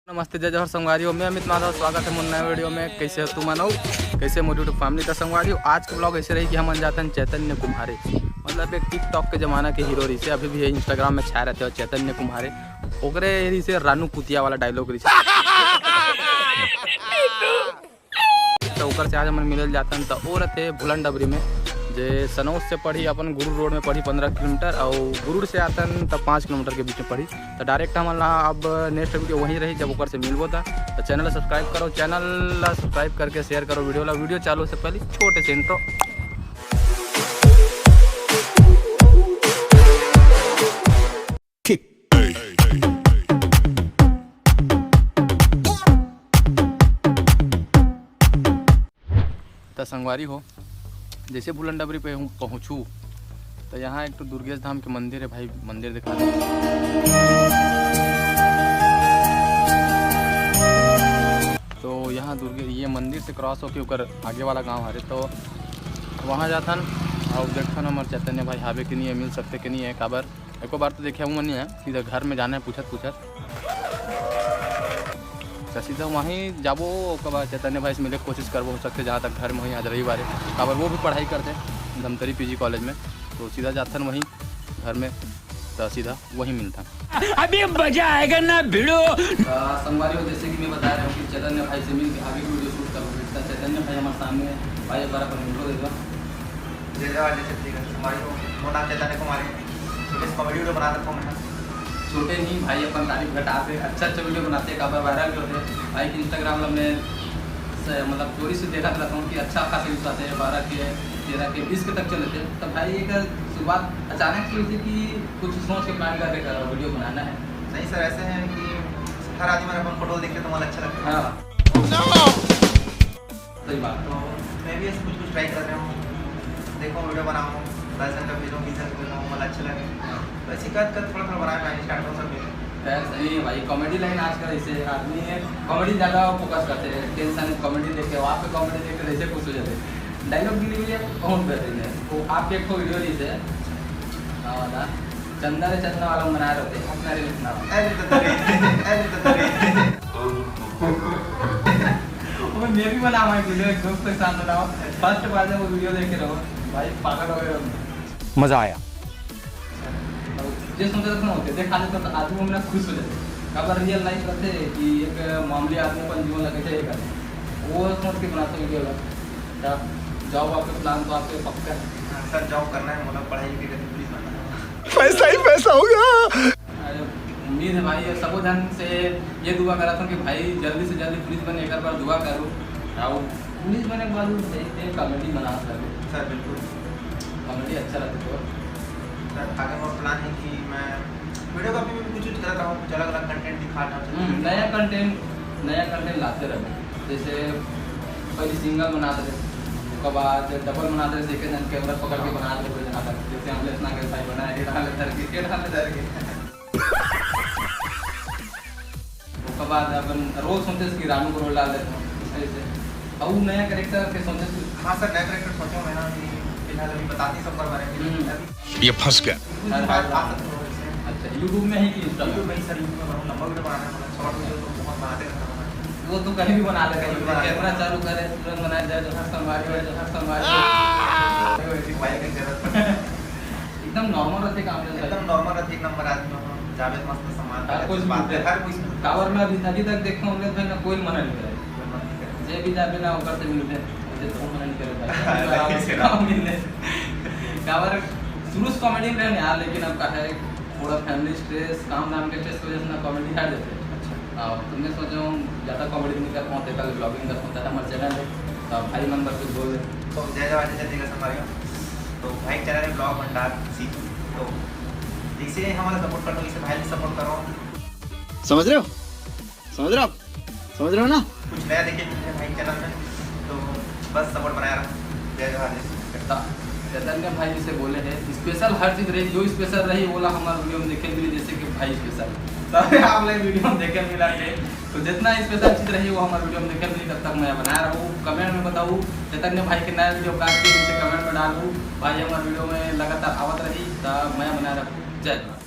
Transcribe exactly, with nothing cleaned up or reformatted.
नमस्ते, जय जोहार संगवारी हो, मैं अमित माधव, स्वागत है मोर नए वीडियो में। कैसे हो तुमन हो, कैसे मोर YouTube family का संगवारी हो? आज के vlog ऐसे रही कि हमन जातन चैतन्य कुम्हारे, मतलब एक TikTok के जमाना के हीरो रहिसे, अभी भी ये Instagram में छाए रहते हो चैतन्य कुम्हारे, ओकरे रहिसे रानू कुतिया वाला dialogue रहिसे। तो ओकर से आज हमन मिलल जातन, त ओ रथे भूलन डबरी में, जे सनौस से पढ़ी, अपन गुरूर रोड में पढ़ी पंद्रह किलोमीटर, अउ गुरूर से आतन त पाँच किलोमीटर के बीच में पढ़ी। त direct हमन ला अब next वीडियो वहीं रही, जब ओकर से मिलबो त। त channel ला subscribe करो, channel ला subscribe करके share करो वीडियो ला। वीडियो चालू से पहले छोटे से intro। ठीक। त संगवारी हो, जैसे भूलन डबरी पे हूँ पहुँचू, त यहाँ एक तो दुर्गेश धाम के मंदिर है भाई, मंदिर दिखा दे। तो यहाँ दुर्गे, ये मंदिर से cross होके ओकर आगे वाला गांव हरे, तो वहाँ जाथन और देखथन हमर चैतन्य भाई हावे कि नहीं है, मिल सकते कि नहीं है, काबर एको बार तो देखे हूँ नहीं है, सीधा घर में जाना है पूछत पूछत। तो सीधा वहीं जाबो, ओकर बाद चैतन्य भाई से मिले के कोशिश करबो, हो सकथे जहाँ तक घर में होही आज रविवार है, काबर वो भी पढ़ाई करथे धमतरी PG college में, तो सीधा जाथन वहीं घर में, तो सीधा वहीं मिलथन। अभी मजा आएगा ना भिड़ो। तो संगवारी हो, जैसे कि मैं बता रहा हूँ कि चैतन्य भाई से मिल के आगे की वीडियो शूट करूँ, तो चैतन्य भाई हमारे सामने है। भाई, एक बार अपन intro दे दो। जय जवान, जय छत्तीसगढ़। संगवारी हो, मोर नाम चैतन्य कुमार है। छोटे से comedy वीडियो बनात रखो मैं। छोटे नहीं भाई, अपन तारीफ घटाते, अच्छा अच्छा वीडियो बनाते, काबर viral भी होते। भाई के Instagram ला मैं से, मतलब चोरी से देखत रहता हूँ कि अच्छा खासा views आते हैं, बारह के, तेरह के, बीस के तक चले थे। तो भाई एक शुरुआत अचानक से हुई थी कि कुछ सोच के plan करके करो, वीडियो बनाना है। नहीं सर, ऐसे है कि हर आदमी अपन फोटो देखे तो मन अच्छा लगता है। हाँ। सही बात। तो मैं भी ऐसे कुछ कुछ ट्राई कर रहा हूँ, देखो वीडियो बनाऊँ, दस जन का भेजूँ, बीस जन का भेजूँ, मन अच्छा लगे। तो ऐसे करत करत थोड़ा थोड़ा बनाए, मैं स्टार्ट करूँ सब। खैर सही है भाई, comedy line आजकल ऐसे आदमी है, comedy ज़्यादा फोकस करते हैं, टेंशन comedy देख के, वहाँ पे comedy देख के ऐसे खुश हो जाते हैं। Dialogue delivery बहुत बेहतरीन है। वो आपके एक ठो वीडियो रिलीज है, हाँ, ना, चंदा रे चंदा वाला बनाए रहते हैं, अपना रे लिखना। अरे तो तोरी, अरे तो तोरी। वो मैं भी बनावा है वीडियो, एक दोस्त के साथ बनावा। फर्स्ट बार जब वो वीडियो देख के रहो, भाई पागल हो गए हम। मजा आया। जे सोचे रखना होते, देख, खाली तो आदमी मन खुश हो जाते। काबर रियल लाइफ रहते कि एक मामूली आदमी अपन जीवन ला कैसे ये करते, वो सोच के बनाते वीडियो ला। क्या जॉब आपके प्लान तो आपके पक्का है? हाँ, सर, जॉब करना है, मतलब, पढ़ाई भी करके पुलिस बनना है। पैसा ही पैसा होगा। अरे, उम्मीद है भाई, ये सबो जन से ये दुआ करत हूँ कि भाई जल्दी से जल्दी पुलिस बने, एक बार दुआ करो। और पुलिस बने के बाद वो भाई एक कॉमेडी बना सके। सर, बिल्कुल। कॉमेडी अच्छा रहता तो। सर, आगे मोर प्लान है कि मैं वीडियो का भी कुछ कुछ करत रहूँ, कुछ अलग-अलग कंटेंट दिखा रहा हूँ। हम्म, नया कंटेंट, नया कंटेंट लाते रहे। जैसे पहले सिंगल बनाते रहे, उसके बाद डबल बनाते रहे, एक जन कैमरा पकड़ के बनाते रहे, जहाँ तक जैसे अमलेश नागेश भाई बनाए, ये डाले धर के, ये डाले धर के। उसके बाद अपन रोल सोचे कि रानू को रोल डाल देते हैं, सही से। और वो नया कैरेक्टर के सोचे कि हाँ सर, नया कैरेक्टर सोचा हूँ मैं ना कि फिलहाल अभी बता नहीं सकता बारे में। हम्म। अभी ये फंस गया। कुछ हर बात बात आ सकते हो इससे। अच्छा, YouTube में है कि Insta में? YouTube में ही सर, YouTube में बनाऊँ, लंबा वीडियो बनाना है, मतलब शॉर्ट वीडियो तो बहुत बनाते रहता हूँ मैं। वो तो कहीं भी बना ले, कहीं भी बना ले। कैमरा चालू करे, तुरंत बनाए, जय जोहार संगवारी हो, जय जोहार संगवारी हो। मोबाइल की जरूरत पड़ती है। एकदम नॉर्मल रहते काम में एकदम भाई। नॉर्मल रहते, एक नंबर आदमी हो, जावेद मस्त सम्मान हर करते, कोई बात smooth है। हर कोई smooth। काबर में अभी, अभी तक देखता हूँ, उमेश भाई ना कोई मना नहीं करे। कोई मना नहीं करे। जे भी जावे ना, ओकर से मिलते हैं, जे तो मना नहीं करे भाई। हाँ, काम मिलते हैं। काबर शुरू से कॉमेडी में रहे यार, लेकिन अब का है, थोड़ा फैमिली स्ट्रेस, काम धाम के स्ट्रेस की वजह से ना कॉमेडी हट जाते हैं। अच्छा। हाँ, तो मैं सोच रहा हूँ ज़्यादा कॉमेडी नहीं कर पाऊँ, तो कल व्लॉगिंग कर पाऊँ, ज़्यादा हमारा चैनल है, तो भाई मन बस कुछ बोल दे। तो जय जवान, जय छत्तीसगढ़ संगवारी हो। तो भाई चैनल है ब्लॉग भंडार सीखो, तो जैसे हमारा सपोर्ट कर दो, इसे भाई सपोर्ट करो। समझ रहे हो? समझ रहे हो आप? समझ रहे हो ना? कुछ नया देखिए भाई चैनल में, तो बस सपोर्ट बनाए रहो। जय जोहार, जय छत्तीसगढ़। चैतन्य भाई से बोले हैं, स्पेशल हर चीज़ रही, जो स्पेशल रही, वो ला हमारे वीडियो में देखे मिली, जैसे कि भाई स्पेशल। तो आप लोग वीडियो में देखे मिला के, तो जितना स्पेशल चीज़ रही, वो हमारे वीडियो में देखे मिली। तब तक मैं बनाए रहूँ, कमेंट में बताऊँ चैतन्य भाई के नया वीडियो का के नीचे कमेंट में डालूँ। भाई हमारे वीडियो में लगातार आवत रही, तो मैं बनाए रखूँ। जय जोहार।